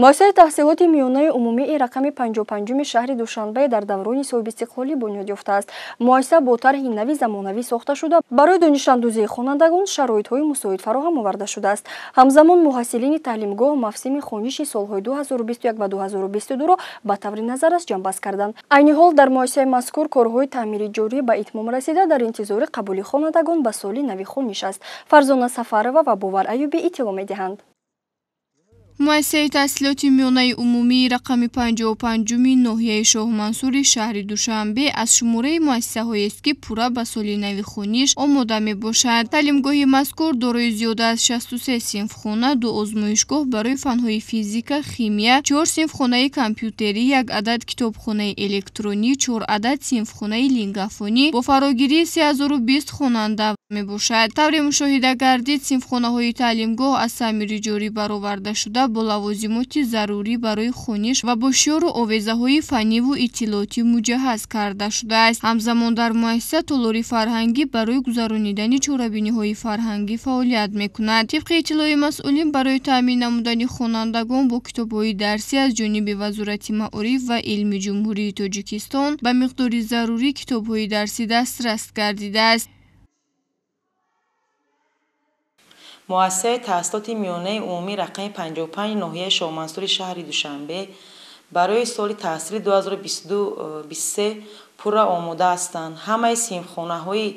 Муассисаи таҳсилоти миёнаи умумии рақами 55-уми шаҳри Душанбе дар даврони соҳибистиқлолӣ бунёд ёфтааст. Муассиса бо тарҳи нави замонавӣ сохта шуда, барои донишандӯзии хонандагон шароитҳои мусоид фароҳам оварда шудааст. Ҳамзамон муҳассилини таълимгоҳ мавсими хониши солҳои 2021 ва 2022-ро ба таври назаррас ҷамъбаст карданд. Айни ҳол дар муассисаи мазкур корҳои таъмири ҷорӣ ба итмом расида, дар интизори қабули хонандагон ба соли нави хониш аст. Фарзона Сафарова ва Бовар Аюбӣ иттилоъ медиҳанд. Муассисаи таҳсилоти миёнаи умумии рақами 55-уми ноҳияи Шоҳмансури шаҳри Душанбе аз шумораи муассисаҳоест, ки пурра ба соли нави хониш омода мебошад. Таълимгоҳи мазкур дорои зиёда аз 63 синфхона, 2 озмоишгоҳ барои фанҳои физика, химия, 4 синфхонаи компютерӣ, 1 адад китобхонаи электронӣ, 4 адад синфхонаи лингафонӣ бо фарогирии 3020 хонанда мебошад. Тавре мушоҳида гардид, синфхонаҳои таълимгоҳ аз таъмири ҷорӣ бароварда шуда, бо лавозимоти зарурӣ барои хониш ва бо шиёру овезаҳои фанниву иттилоотӣ муҷаҳҳаз карда шудааст. Ҳамзамон дар муассиса толори фарҳангӣ барои гузаронидани чорабиниҳои фарҳангӣ фаъолият мекунад. Тибқи иттилои масъулин, барои таъмин намудани хонандагон бо китобҳои дарсӣ аз ҷониби Вазорати маориф ва илми Ҷумҳурии Тоҷикистон ба миқдори зарурӣ китобҳои дарсӣ дастрас гардидааст. Муассисаи таҳсилоти миёнаи умумии рақами 55 ноҳияи Шоҳмансури шаҳри Душанбе барои соли таҳсили 2022-23 пурра омода ҳастанд. Ҳамаи синфхонаҳои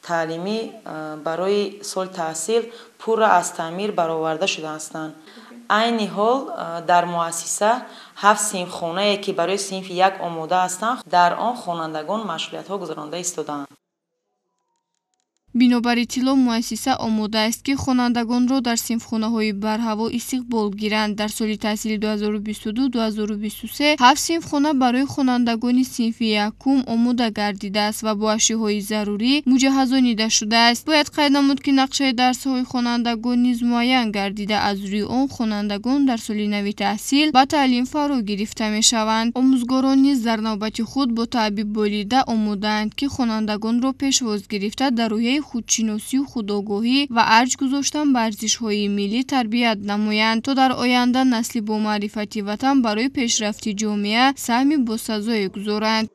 таълимӣ барои соли таҳсил пурра аз таъмир бароварда шудаҳастанд. Айни ҳол дар муассиса 7 синфхонае, ки барои синфи 1 омода ҳастанд, дар он хонандагон машғулиятҳо гузаронда истодаанд. Бинобар иттилоъ, муассиса омода аст, ки хонандагонро дар синфхонаҳои барҳаво истиқбол гиранд. Дар соли таҳсили 2022-2023 7 синфхона барои хонандагони синфи якум омода гардидааст ва бо ашёҳои зарурӣ муҷаҳҳазонида шудааст. Бояд қайд намуд, ки нақшаи дарсҳои хонандагон низ муайян гардида, аз рӯи он хонандагон дар соли нави таҳсил ба таълим фаро гирифта мешаванд. Омӯзгорон низ дар навбати худ бо таъби болида омодаанд, ки хонандагонро пешвоз гирифта дар рӯҳияи худшиносию худогоҳӣ ва арҷ гузоштан ба арзишҳои миллӣ тарбият намоянд, то дар оянда насли бомаърифати ватан барои пешрафти ҷомеа саҳми босазое гузоранд.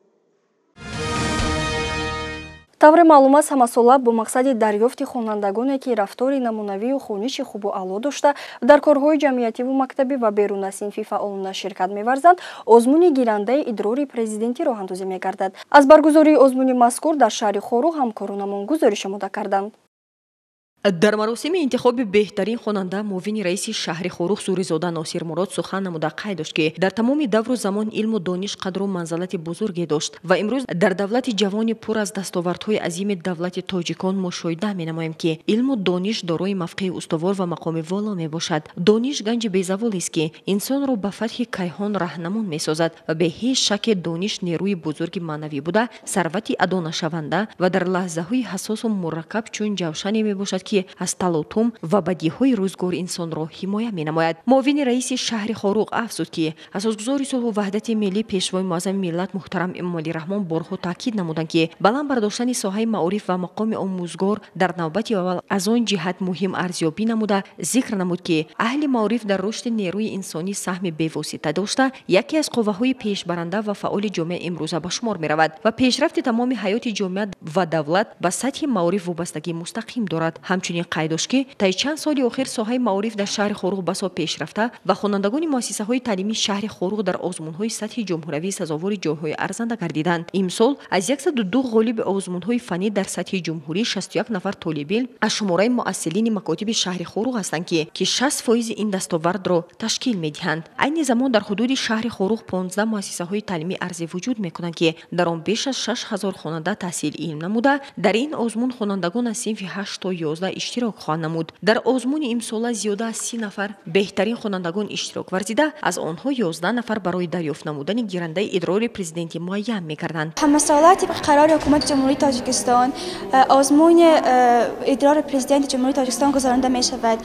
Тавре маълум аст, ҳамасола бо мақсади дарёфти хонандагоне, ки рафтори намунавию хониши хубу аъло дошта, дар корҳои ҷамъиятиву мактабӣ ва берунасинфӣ фаъолона ширкат меварзанд, озмуни гирандаи идрори президентӣ роҳандозӣ мегардад. Аз баргузории озмуни мазкур дар шаҳри Хоруғ ҳамкоронамон гузориш омода карданд. Дар маросими интихоби беҳтарин хонанда муовини раиси шаҳри Хоруғ Суризода Носир Мурод сухан намуда қайд дошт, ки дар тамоми давру замон илму дониш қадру манзалати бузурге дошт ва имрӯз дар давлати ҷавони пур аз дастовардҳои азими давлати тоҷикон мушоҳида менамоем, ки илму дониш дорои мавқеи устувор ва мақоми воло мебошад. Дониш ганҷи безаволест, ки инсонро ба фатҳи кайҳон раҳнамун месозад ва бе ҳеҷ шаке дониш нерӯи бузурги маънавӣ буда, сарвати адонашаванда ва дар лаҳзаҳои ҳассосу мураккаб чун ҷавшане мебошад, ки аз талотум ва бадиҳои рӯзгор инсонро ҳимоя менамояд. Муовини раиси шаҳри Хоруғ афзуд, ки асосгузори сулҳу ваҳдати миллӣ, пешвои муаззами миллат муҳтарам Эмомалӣ Раҳмон борҳо таъкид намуданд, ки баланд бардоштани соҳаи маориф ва мақоми омӯзгор дар навбати аввал аз он ҷиҳат муҳим арзёбӣ намуда, зикр намуд, ки аҳли маориф дар рушди нерӯи инсонӣ саҳми бевосита дошта, яке аз қувваҳои пешбаранда ва фаъоли ҷомеа имрӯза ба шумор меравад ва пешрафти тамоми ҳаёти ҷомеа ва давлат ба сатҳи маориф вобастагии мустақим дорад. Ҳамчунин қайд дошт, ки таи чанд соли охир соҳаи маориф дар шаҳри Хоруғ басо пешрафта ва хонандагони муассисаҳои таълимии шаҳри Хоруғ дар озмунҳои сатҳи ҷумҳуравӣ сазовори ҷойҳои арзанда гардиданд. Имсол аз 102 ғолиби озмунҳои фаннӣ дар сатҳи ҷумҳурӣ 61 нафар толибилм аз шумораи муассилини макотиби шаҳри Хоруғ ҳастанд, ки 60% ин дастовардро ташкил медиҳанд. Айни замон дар ҳудуди шаҳри Хоруғ 15 муассисаҳои таълимӣ арзи вуҷуд мекунанд, ки дар он беш аз 6000 хонанда таҳсили илм намуда, дар ин озмун хонандагон аз синфи 8 то 11 иштирок хоҳанд намуд. Дар озмуни имсола зиёда аз 30 нафар беҳтарин хонандагон иштирок варзида, аз онҳо 11 нафар барои дарёфт намудани гирандаи идрори президентӣ муайян мекарданд. Ҳамасола тибқи қарори ҳукумати Ҷумҳурии Тоҷикистон озмуни идрори президенти Ҷумҳурии Тоҷикистон гузаронида мешавад.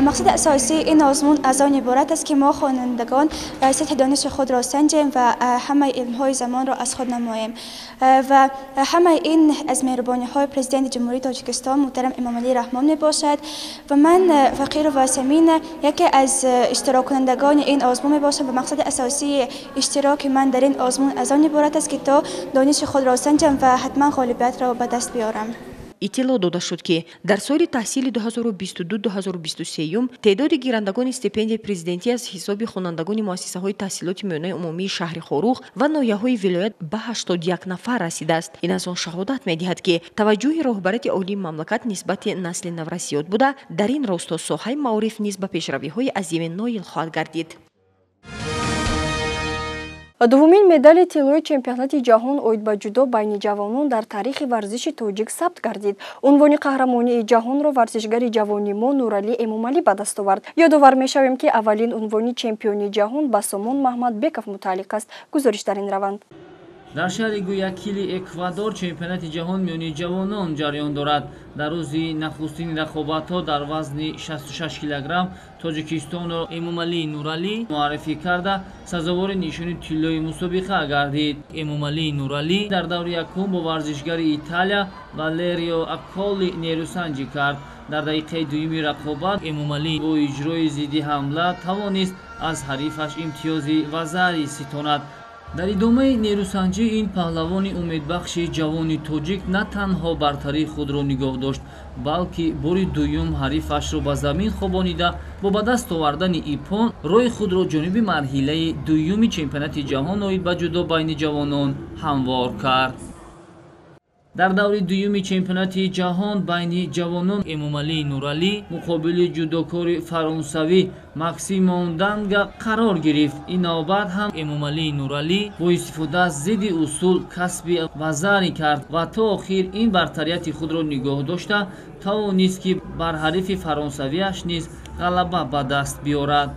Мақсади асосии ин озмун аз он иборат аст, ки мо хонандагон сатҳи дониши худро санҷем ва ҳамаи илмҳои замонро аз худ намоем ва ҳамаи ин аз меҳрубониҳои президенти Ҷумҳурии Тоҷикистон муҳтарам Эмомалӣ Раҳмон мебошад ва ман Фақирова Самина яке аз иштироккунандагони ин озмун мебошам ва мақсади асосии иштироки ман дар ин озмун аз он иборат аст, ки то дониши худро санҷам ва ҳатман ғолибиятро ба даст биёрам. Иттилоъ дода шуд, ки дар соли таҳсили 2022-2023 теъдоди гирандагони стипендияи президентӣ аз ҳисоби хонандагони муассисаҳои таҳсилоти миёнаи умумии шаҳри Хоруғ ва ноҳияҳои вилоят ба 81 нафар расидааст. Ин аз он шаҳодат медиҳад, ки таваҷҷӯҳи роҳбарияти олии мамлакат нисбати насли наврас зиёд буда, дар ин росто соҳаи маориф низ ба пешравиҳои азиме ноил хоҳад гардид. Дуввумин медали тиллои чемпионати ҷаҳон оид ба ҷудо байни ҷавонон дар таърихи варзиши тоҷик сабт гардид. Унвони қаҳрамонии ҷаҳонро варзишгари ҷавони мо Нуралӣ Эмомалӣ ба даст овард. Ёдовар мешавем, ки аввалин унвони чемпиони ҷаҳон ба Сомон Маҳмадбеков мутааллиқ аст. Гузориш дар ин раванд. Дар шаҳри Гуякили Эквадор чемпионати ҷаҳон миёни ҷавонон ҷараён дорад. Дар рӯзи нахустини рақобатҳо дар вазни 66 килограмм Тоҷикистонро Эмомалӣ Нуралӣ муаррифӣ карда, сазовори нишони тиллои мусобиқа гардид. Эмомалӣ Нуралӣ дар даври якум бо варзишгари Италия Валерио Акколи нерӯсанҷӣ кард. Дар дақиқаи дуюми рақобат Эмомалӣ бо иҷрои зидди ҳамла тавонист аз ҳарифаш имтиёзи вазарӣ ситонад. Дар идомаи нерӯсанҷӣ ин паҳлавони умедбахши ҷавони тоҷик на танҳо бартарии худро нигоҳ дошт, балки бори дуюм ҳарифашро ба замин хобонида, бо ба даст овардани иппон роҳи худро ҷониби марҳилаи дуюми чемпионати ҷаҳон оид ба ҷудо байни ҷавонон ҳамвор кард. Дар даври дуюми чемпионати ҷаҳон байни ҷавонон Эмомалӣ Нуралӣ муқобили ҷудокори фаронсавӣ Максим Монданга қарор гирифт. Ин навбат ҳам Эмомалӣ Нуралӣ бо истифода аз зидди усул касби вазарӣ кард ва то охир ин бартарияти худро нигоҳ дошта тавонист, ки бар ҳарифи фаронсавиаш низ ғалаба ба даст биёрад.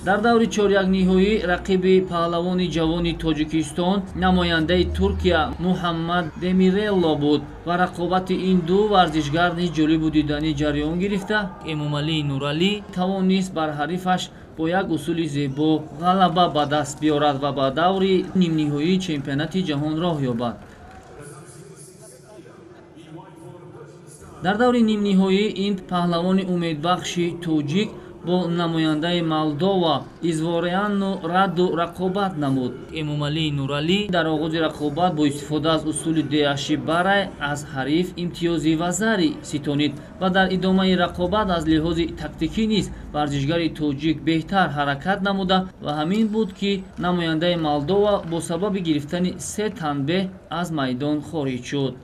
Дар даври чорякниҳоӣ рақиби паҳлавони ҷавони Тоҷикистон намояндаи Туркия Муҳаммад Демирелло буд ва рақобати ин ду варзишгар низ ҷолибу диданӣ ҷараён гирифта, Эмомалӣ Нуралӣ тавонист бар ҳарифаш бо як усули зебо ғалаба ба даст биёрад ва ба даври нимниҳоии чемпионати ҷаҳон роҳ ёбад. Дар даври нимниҳоӣ ин паҳлавони умедбахши тоҷик бо намояндаи Молдова Извореану Раду рақобат намуд. Эмомалӣ Нуралӣ дар оғози рақобат бо истифода аз усули деаши барай аз ҳариф имтиёзи вазарӣ ситонид ва дар идомаи рақобат аз лиҳози тактикӣ низ варзишгари тоҷик беҳтар ҳаракат намуда ва ҳамин буд, ки намояндаи Молдова бо сабаби гирифтани 3 танбеҳ аз майдон хориҷ шуд.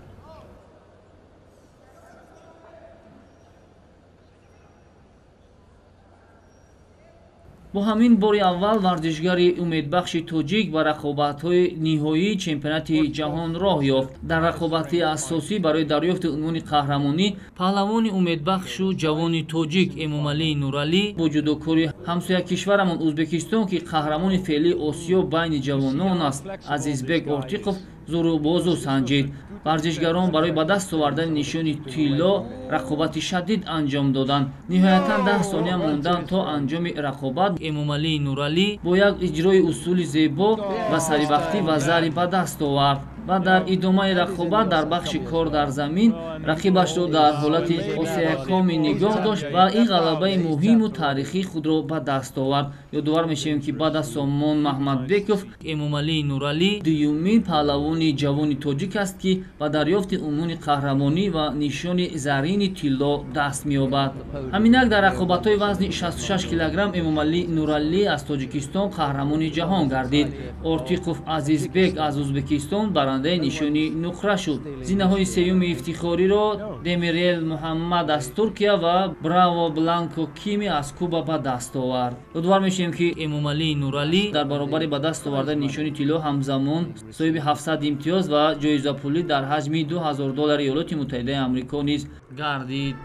Бо ҳамин бори аввал варзишгари умедбахши тоҷик ба рақобатҳои ниҳоии чемпионати ҷаҳон роҳ ёфт. Дар рақобати асосӣ барои дарёфти унвони қаҳрамонӣ паҳлавони умедбахшу ҷавони тоҷик Эмомалӣ Нуралӣ бо ҷудокори ҳамсоя кишварамон Ӯзбекистон, ки қаҳрамони феълии Осиё байни ҷавонон аст, Азизбек Ортиқов зӯру бозу санҷид. Варзишгарон барои ба даст овардани нишони тилло рақобати шадид анҷом доданд. Ниҳоятан 10 сония мондан то анҷоми рақобат Эмомалӣ Нуралӣ бо як иҷрои усули зебо ва саривақтӣ вазари ба даст овард ва дар идомаи рақобат дар бахши кор дар замин рақибашро дар ҳолати осеякомӣ нигоҳ дошт ва ин ғалабаи муҳиму таърихии худро ба даст овард. Ёдовар мешавем, ки баъд аз Сомон Маҳмадбеков Эмомалӣ Нуралӣ дуюмин паҳлавони ҷавони тоҷик аст, ки ба дарёфти унвони қаҳрамонӣ ва нишони зарини тилло даст меёбад. Ҳаминак дар рақобатҳои вазни 66 килограмм Эмомалӣ Нуралӣ аз Тоҷикистон қаҳрамони ҷаҳон гардид. Ортиқов Азизбек аз Ӯзбекистон барандаи нишони нуқра шуд. Зинаҳои сеюми ифтихориро Демирел Муҳаммад аз Туркия ва Браво Бланко Кими аз Куба ба даст овард. Ёдовар мешавем, ки Эмомалӣ Нуралӣ дар баробари ба даст овардани нишони тилло ҳамзамон соҳиби 700 имтиёз ва ҷоизапулӣ дар ҳаҷми 2000 доллари Иёлоти Муттаҳидаи Амрико низ гардид.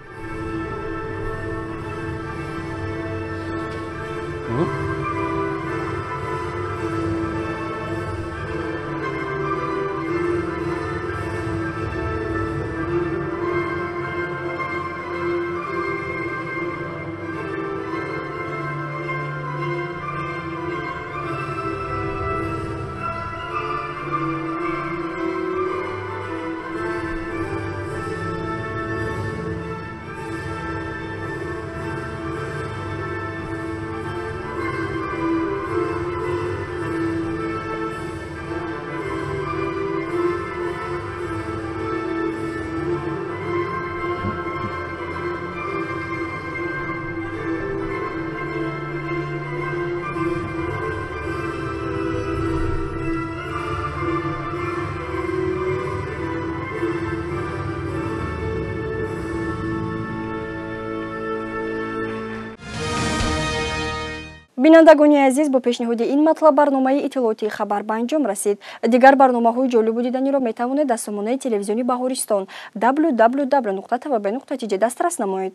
Бинандагони азиз, бо пешниҳоди ин матлаб барномаи иттилоотии хабар ба анҷом расид. Дигар барномаҳои ҷолибу диданиро метавонед дар сомонаи телевизиони Баҳористон www.tvb.tj дастрас намоед.